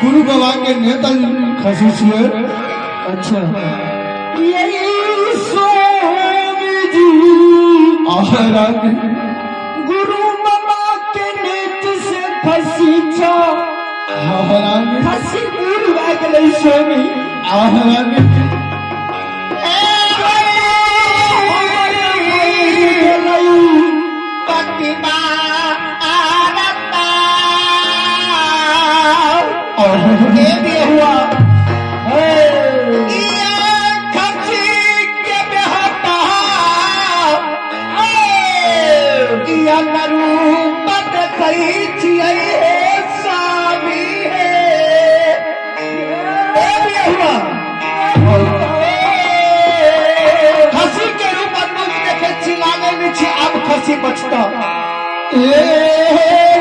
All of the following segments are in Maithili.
गुरु बाबा के नेता खसी छिए। अच्छा यही स्वामी जी गुरु बाबा के नेत से फसी छा फसी गुरु भए गेलै स्वामी। खसी के रूप अद्भुत देखे छी, लागे नहीं छी आब खसी बचता। ए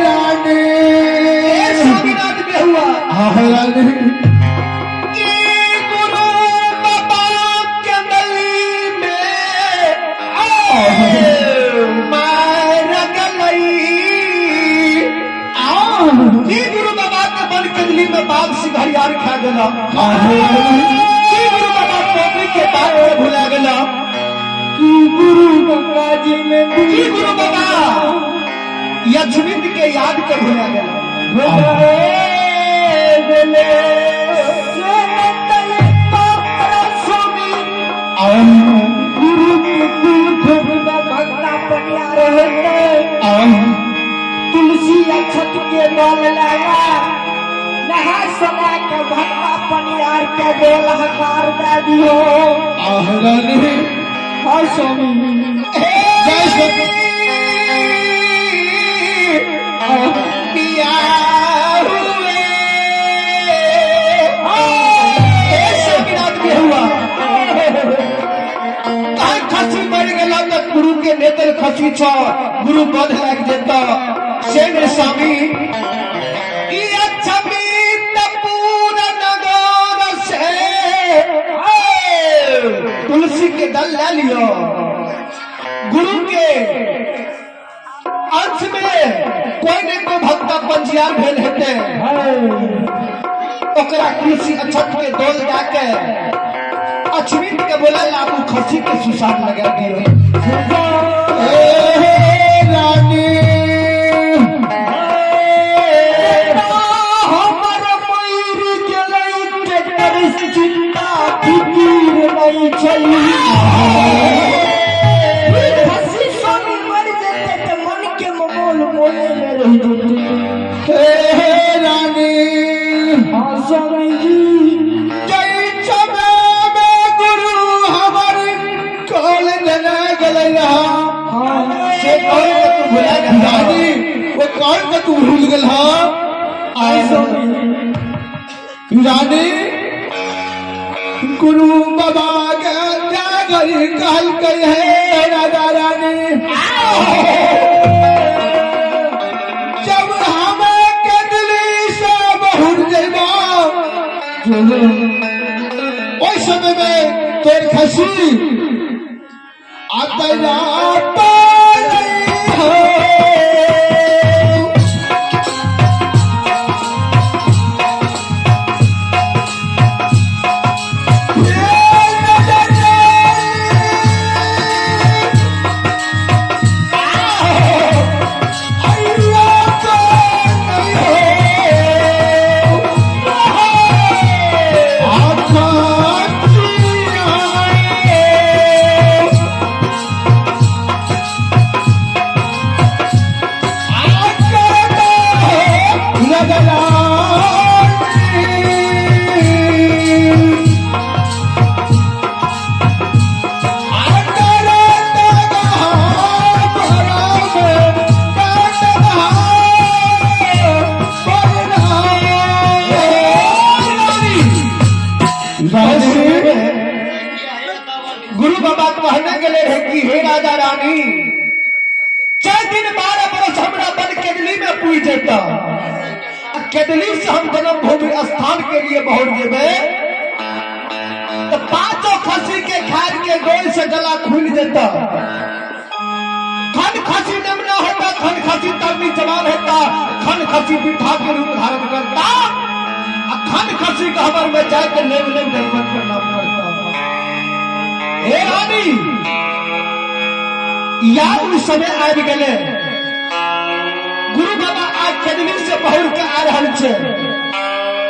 रानी ए स्वामीनाथ बेहुआ रानी की गुरु बाबा के गली में मार गलई। की गुरु बाबा के बन कंजली में बाघ सिंघरियार खा गेला। की गुरु बाबा टोपी के बात के भुला गेला। की गुरु गंगा जी में की गुरु बाबा यक्षमित के याद के भुला गेला। गुरु के कुल खूब में भक्ता पनिया रहते तुलसी अक्षत के बल लगा नहा सना के भक्ता पनियार के बोल हकार दे दियो। हाँ स्वामी। जय स्वामी। पिया हुए नेतल खसी छ गुरु बध लागि जेता सेन स्वामी ई अक्षमी पूरा नगर से तुलसी के दल ले लियो गुरु के अंश में कोई ने कोई भक्ता पंजियार भेल हेते ओकरा तुलसी अक्षत के दोल जाके अक्षमित के बोला लाबू खसी के सुसार लगा दियो। ए रानी हमर मरि गेलै तेकर चिंता फिकीर नहि छै। खस्सी स्वामी मरि जेतै तऽ मन के ममोल मोले मे रहि जेतै। ए रानी हाँ स्वामी जी जय समय में गुरु हमर कॉल देने गेलै हाँ से कौन के तू भुला गेल रानी वो कौन के तू भूल गेल हाँ रानी गुरु बाबा के जागरी कहलकै हे राजा रानी जब हम के दिल्ली से बहुर जइबा ओहि समय में तोर खसी आता हो। गुरु बाबा कहने गेले रहे कि हे राजा रानी 4 दिन 12 बरस हमरा बन केदली में पूज जेता आ केदली से हम जन्म भूमि स्थान के लिए बहुर जेबे तो पांचों खसी के खाद के गोल से गला खुल जेता। खन खसी नमना होता, खन खसी तरनी जवान होता, खन खसी बिठा के रूप धारण करता आ खन खसी के हमर में जाके लेव लेव दंडवत करना पड़ता। हे रानी याद उस समय आबि गेले गुरु बाबा आज केदली से बहुर के आ रहल छे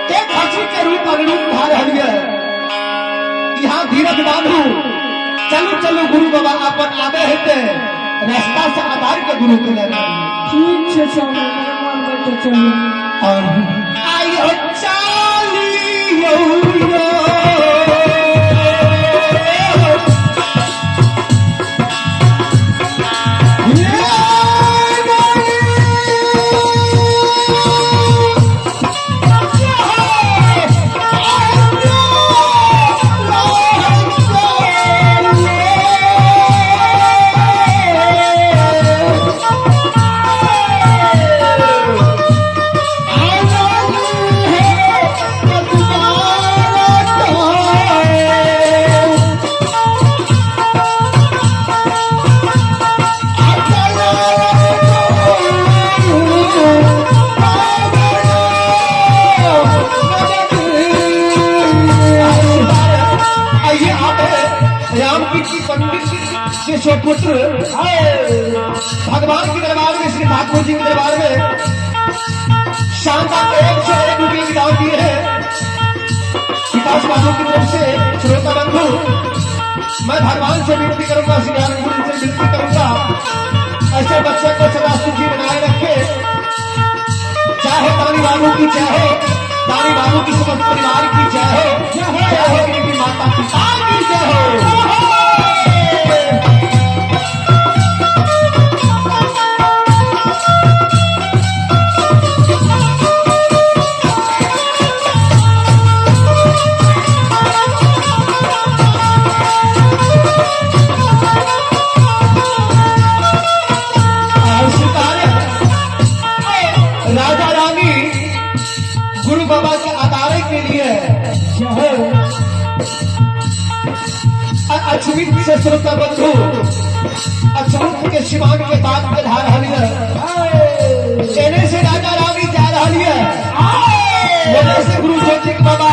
ते खसी के रूप अनुरूप भा रहल ये। यहाँ धीरज बांधू चलू चलू गुरु बाबा अपन आबे हेते रास्ता से आधार के गुरु के ले ठीक छै स्वामी नहि मानबै तऽ चलू। और आइयो चालियो यो। आइए आप रामपीठ की पंडित के सुपुत्र भगवान के दरबार में श्री ठाकुर जी के दरबार में शानदार 101 रुपये की दान दिए हैं विकास बाबू की तरफ से। श्रोता बंधु मैं भगवान से विनती करूंगा, श्री नारायण गुरु से विनती करूंगा ऐसे बच्चे को सदा सुखी बनाए रखे। चाहे दानी बाबू की जय हो, दानी बाबू की समस्त परिवार की जय हो, जय हो इनकी माता पिता की जय हो। गुरु बाबा के अतारे के लिए अछमित से श्रोता बंधु अछमित के सिवान के बाद में धा रहा है। एने से राजा रानी जा रहा है, ओने से गुरु ज्योतिक बाबा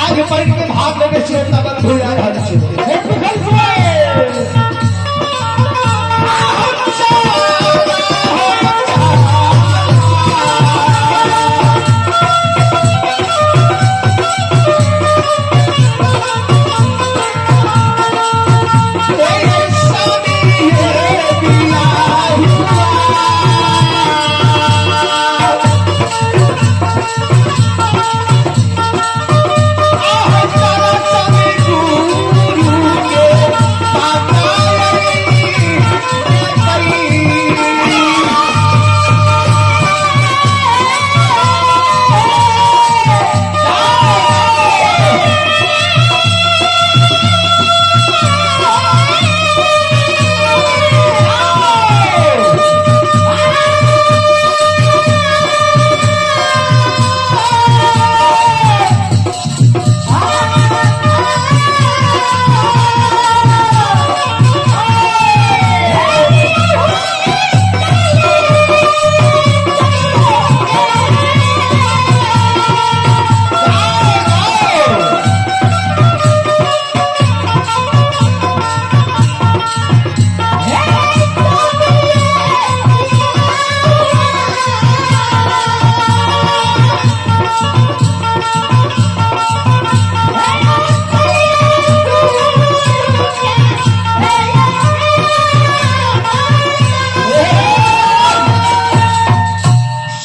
आज पढ़ के भाग लेने श्रोता बंधु आ रहा है।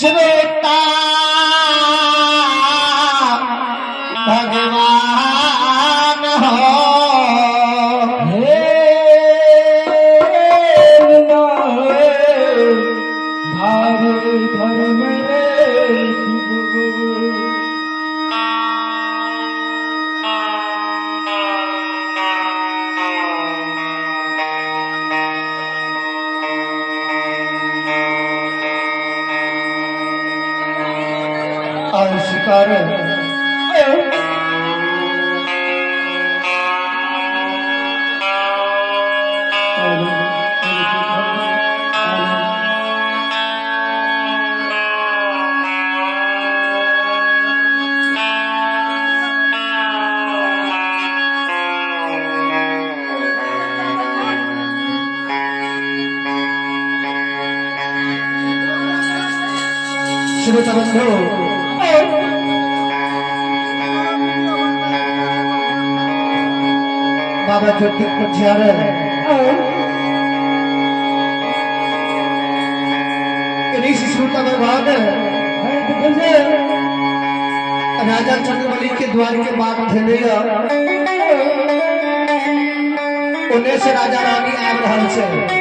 श्रोता भगवान हो और शिकार श्रोता बंधु बाबा ज्योतिक पछियार श्रोता भगवान राजा चंद्रबली के द्वार के बाद भेले ओने से राजा रानी आबि रहल छै।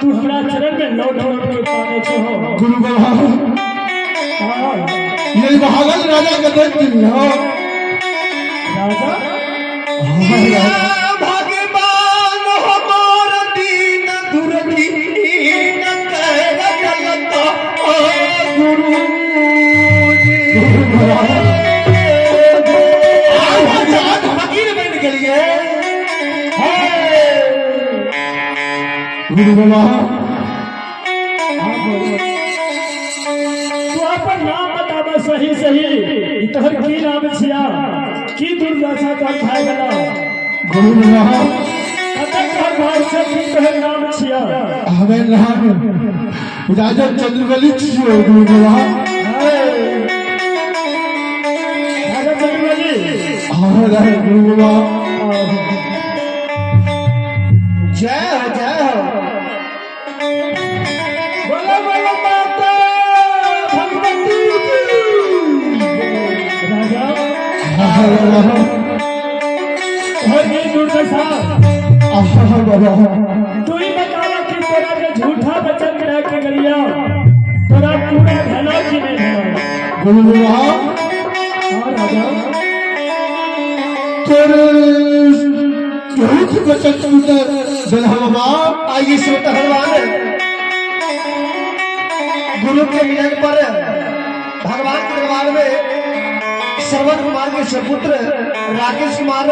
तू हमरा चरण में लौट लौट के काने छो। गुरु बाबा। हाँ। ये भागल राजा के देख दिल हो। राजा। भगवान हमार दीन दुर्दीन कर जगत ओ गुरु जी। आज फकीर बन गेलिए। गुरु बाबा। हाँ, बोलो। तू अपन नाम बताबा सही सही, ई तोहर की नाम छिया, की दुर्दशा तोहर भए गेला? गुरु बाबा। कतऽ तोहर घर छै, की तोहर नाम छिया? हमें नाम राजा चंद्रबली छियो गुरु बाबा। राजा चंद्रबली। हाँ गुरु बाबा। जय हो, जय हो। बोलो बोलो माता भगवती की। राजा। हाँ बाबा। तोहर की दुर्दशा? हाँ बाबा। तू ही बतावा कि तोरा के झूठा वचन दे के गलिया, तोरा पूरा भेलो कि नहीं भेलो? गुरु बाबा। हाँ राजा। तोरे झूठ वचन तू दिल बाबा। आइए श्रोता भगवान, गुरु के मिलन पर भगवान के दरबार में श्रवण कुमार के सुपुत्र राकेश कुमार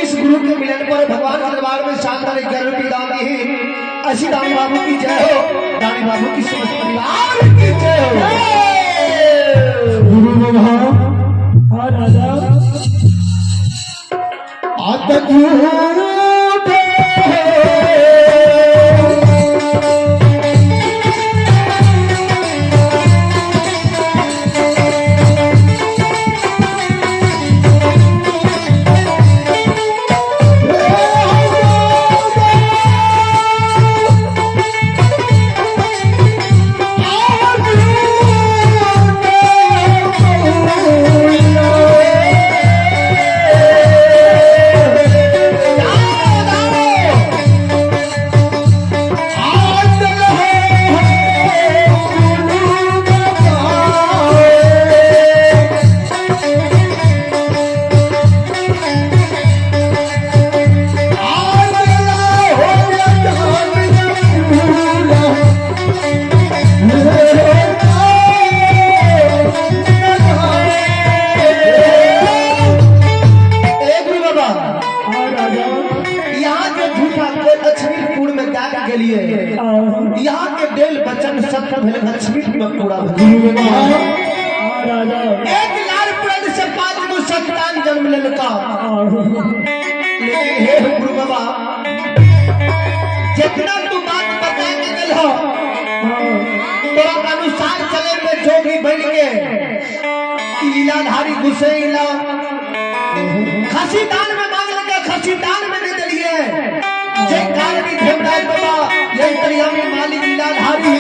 इस गुरु के मिलन पर भगवान के दरबार में शानदार 11 रुपये दान दिए। ऐसी दानी बाबू की जय हो, दानी बाबू की समस्त परिवार की जय हो। गुरु बाबा। हाँ राजा। आता झूठ ए गुरु बाबा। हाँ राजा। यहाँ के झूठा कोई लक्ष्मीपुर में जाके के लिए हाँ। यहाँ के देल बचन सत्य भेल, लक्ष्मीपुर में पूरा भेल। हाँ राजा। एक लाल पुरन से पांच गो संतान जन्म लेलका। हाँ। लेकिन हे गुरु बाबा, जितना तू बात बता के गेल हो, तोरा अनुसार चले में जोगी बन के ई लीलाधारी घुसे इला खसी दान में मांग लगा, खसी दान में नहीं दिलिए। जय कारण धर्मराज बाबा यही तरियामी मालिक लीलाधारी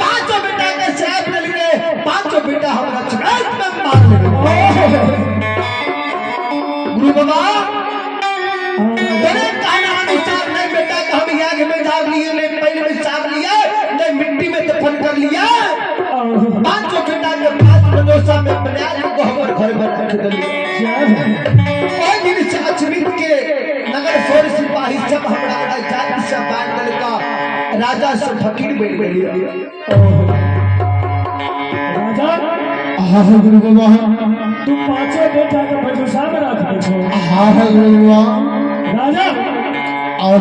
पांचों बेटा के श्राप दिलिए, पांचों बेटा हमरा श्राप में मार ले। गुरु बाबा, तेरे कहना अनुसार नहीं बेटा का हम याग में डाल लिए, नहीं पहले में साग लिया, नहीं मिट्टी में दफन कर लिया। पांचों बेटा के पांच बंदोसा में बनाया को हमर घर पर रख दिलिए। ओहि दिन से अजमीर के नगर फोर सिपाही सब हमरा जाति से बांध देलका, राजा से फकीर बन गेलिए। राजा। हाँ गुरु बाबा। तू पांचों बेटा के भजूसा में रख दे छो? हाँ गुरु बाबा। राजा। और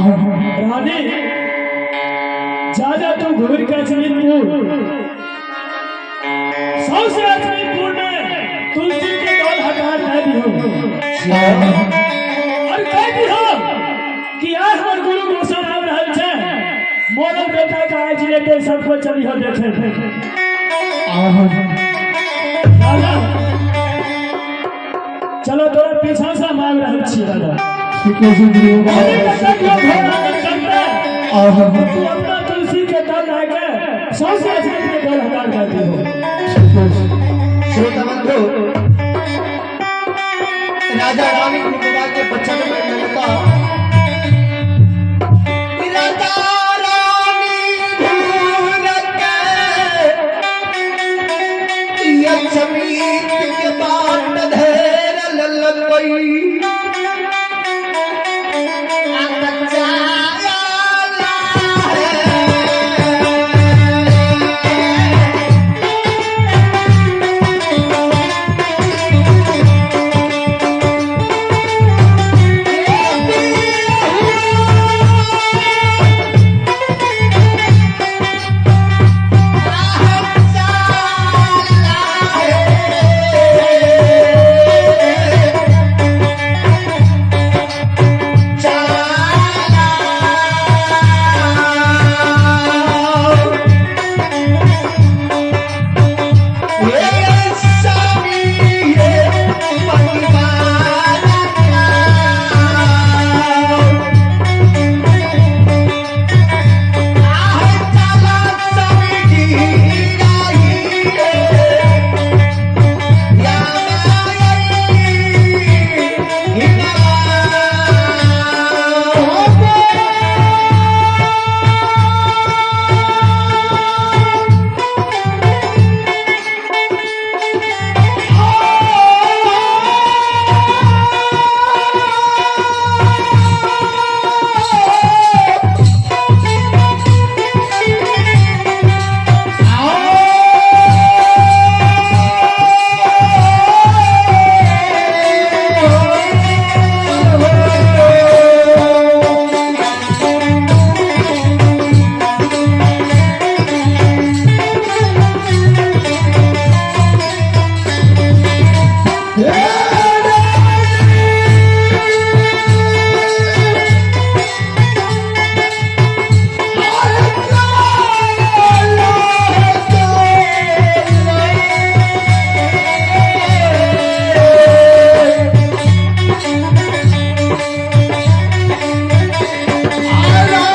रानी, जा जा तू घूर के अजमीरपुर, सौसे अजमीरपुर में तुलसी के दल हटा दे दियो और कह दियो कि आज हमर गुरु गोसाई आबि रहल छै, मोरल बेटा के आज लेके सबको चली हो देखे। राजा, चलो, तोरा पीछा से हम आबि रहल छी राजा। ठीक है गुरु बाबा। रानी के कह दियो घोड़ा नहीं चलते। और तू अपना तुलसी के दल लाके सौसे अजमीर के दल हटा कर दियो। ठीक है। श्रोता बंधु, राजा रानी गुरु बाबा के बचन में ललका।